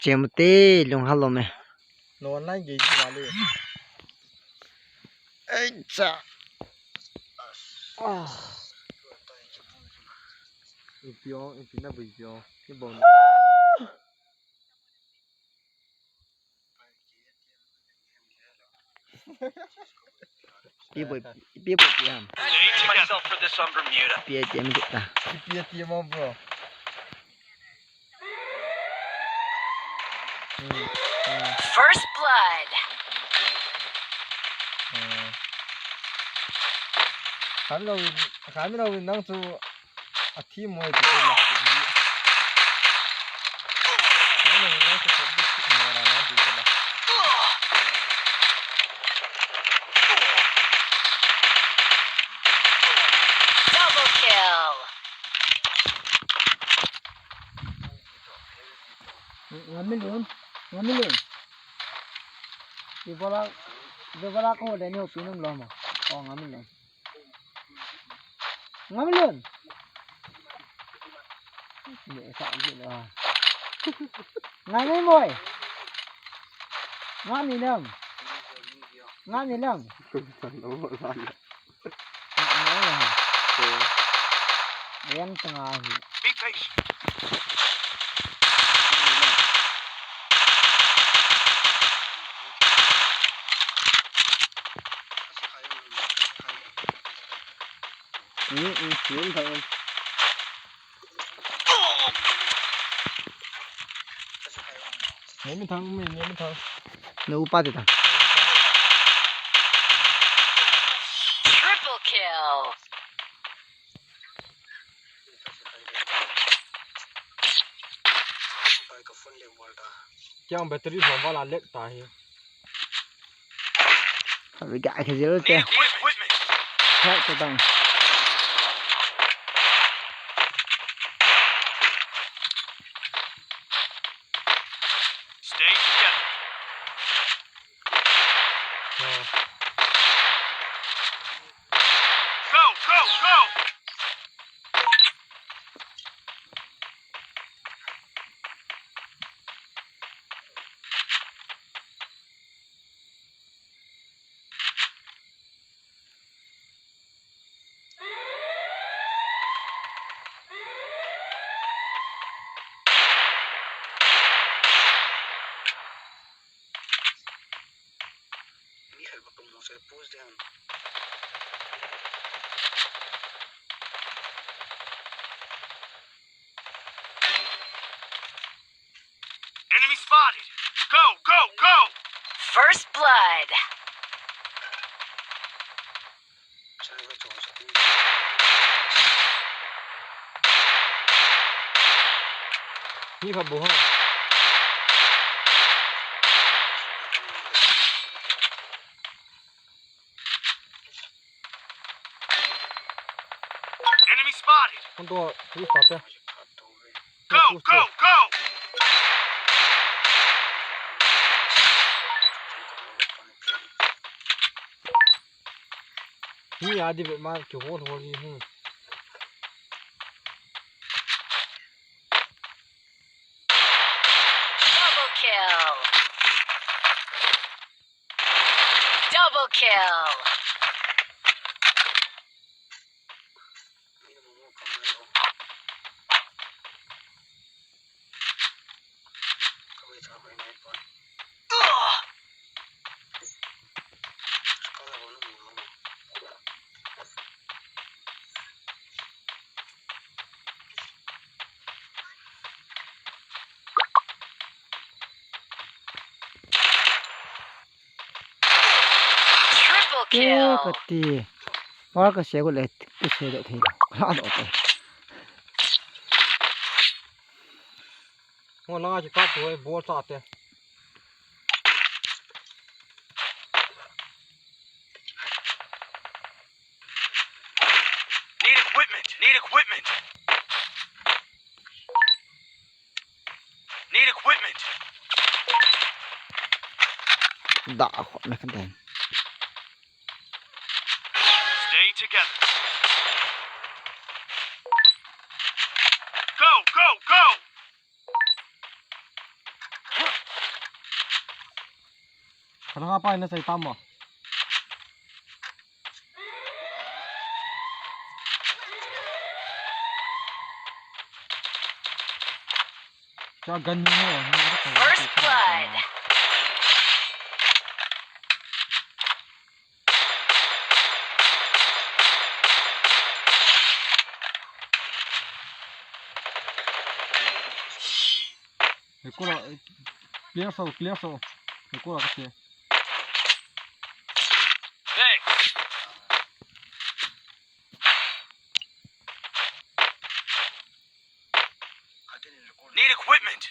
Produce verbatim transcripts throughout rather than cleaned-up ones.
Chem te, lung hal lom e. Lo online ge ji wale. Ei cha. Ah. Ipi o, ipi na bu ipi o. Ipi o. Ipi boi, ipi boi ipi ham. Myself for this on Bermuda. Ipi A T M kita. Ipi A T M, bro. Hmm, hmm. First blood. Hmm. Kami lo, kami lo nang tu A team mo itu ko na. Ano na sa sa di mo ra na di ko na. Double kill. Ngami lun, ngami lun. Di bola, di bola ko deni opinum lo mo. Oh, ngami lun. Ngami lun. Ngami boy. Ngami lang. Ngami lang. Ngami lang. Ayan tanga hi. Nemi thang, mi, nemi thang. Na upa te ta. Triple kill. Kiang battery hom wala lek ta hi. Abi ga ka zero te. Need equipment. Thak te tang. Stay together. Go, go, go! Enemy spotted! Go, go, go! First blood. Mi khat bou ha. Enemy spotted. Kon to, police ta te. Go, go, go! Hi, adi be ma ki hol hol hi, hmm. Double kill. Double kill. Triple kill. Kati. War ka se ko le, ka se le thei. Ka do te. Ngo langa ki kap tu e, bol sa te. Need equipment. Need equipment. Need equipment. Da khop me ka den. Stay together. Go, go, go! Kana pa na sai tamo. Cha gan ni ho. First blood. He kula, clear so, clear so. He kula kasi. Thanks. Need equipment.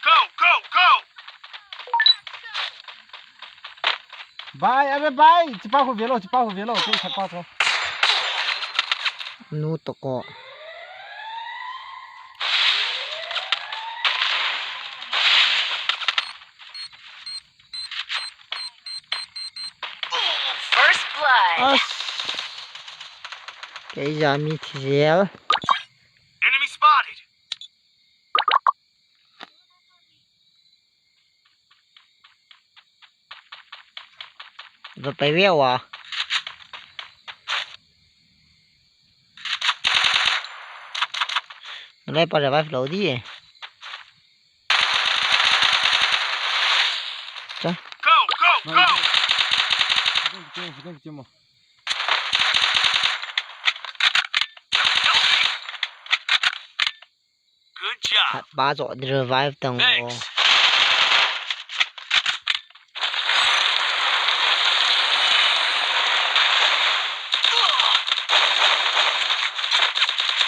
Go, go, go! Bhai, abe bhai, chipa khu velo, chipa khu velo, kei sakpa tho. Nu toko. First blood. As. Kei ja mi thi zel. Enemy spotted. Va pai ve wa. Nalai pa revive lo di. Cha. Go, go, go! Good job. Khat pa jo revive tang o. Thanks.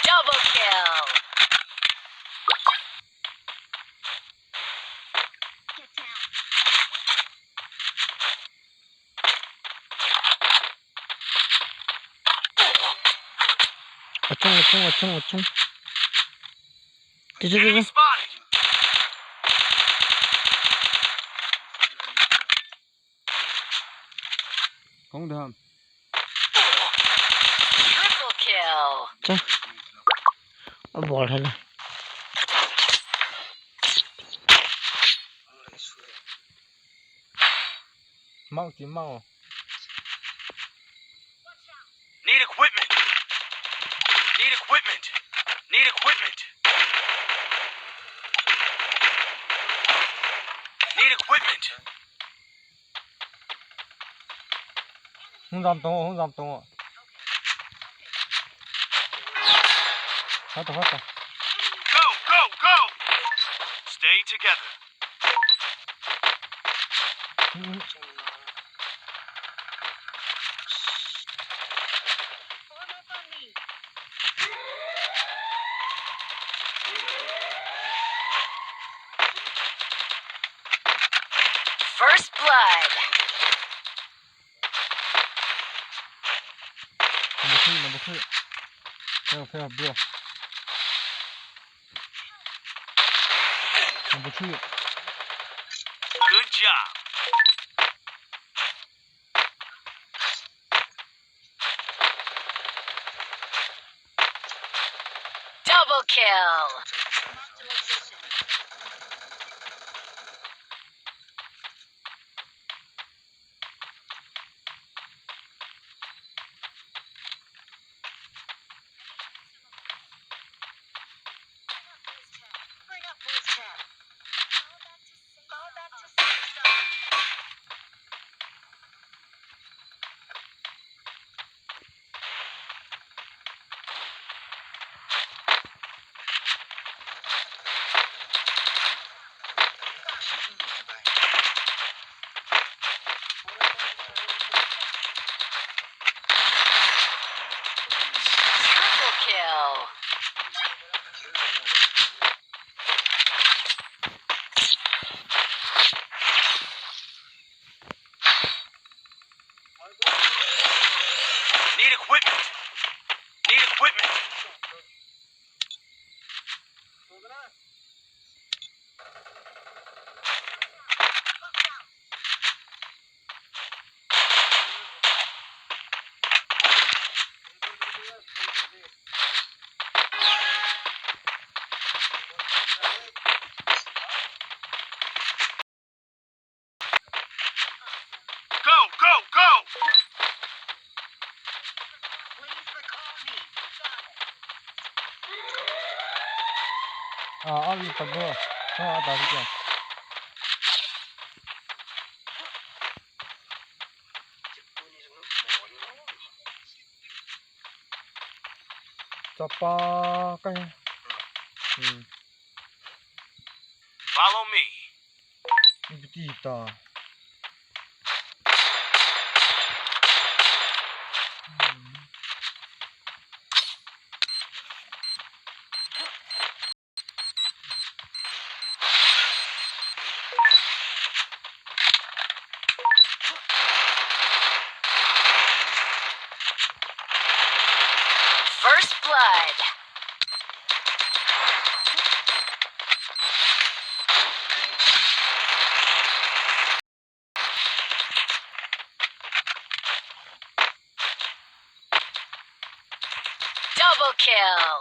Double kill. Achung, achung, achung, achung. Chu, chu, chu, chu. Kong dam. Triple kill. Cha. Abol hai na. Mount, mount. Need equipment. Need equipment. Need equipment. Need equipment. Hung jam tong, hung jam tong. Hata, hata. Go, go, go! Stay together. First blood. Number three, number three. Fail, fail, bro. Number three. Good job. Double kill. Ah, ah, you can go. No, ah, David, yeah. Chapa kai. Hmm. Follow me. Ipi ti ta. Hmm. First blood. Double kill.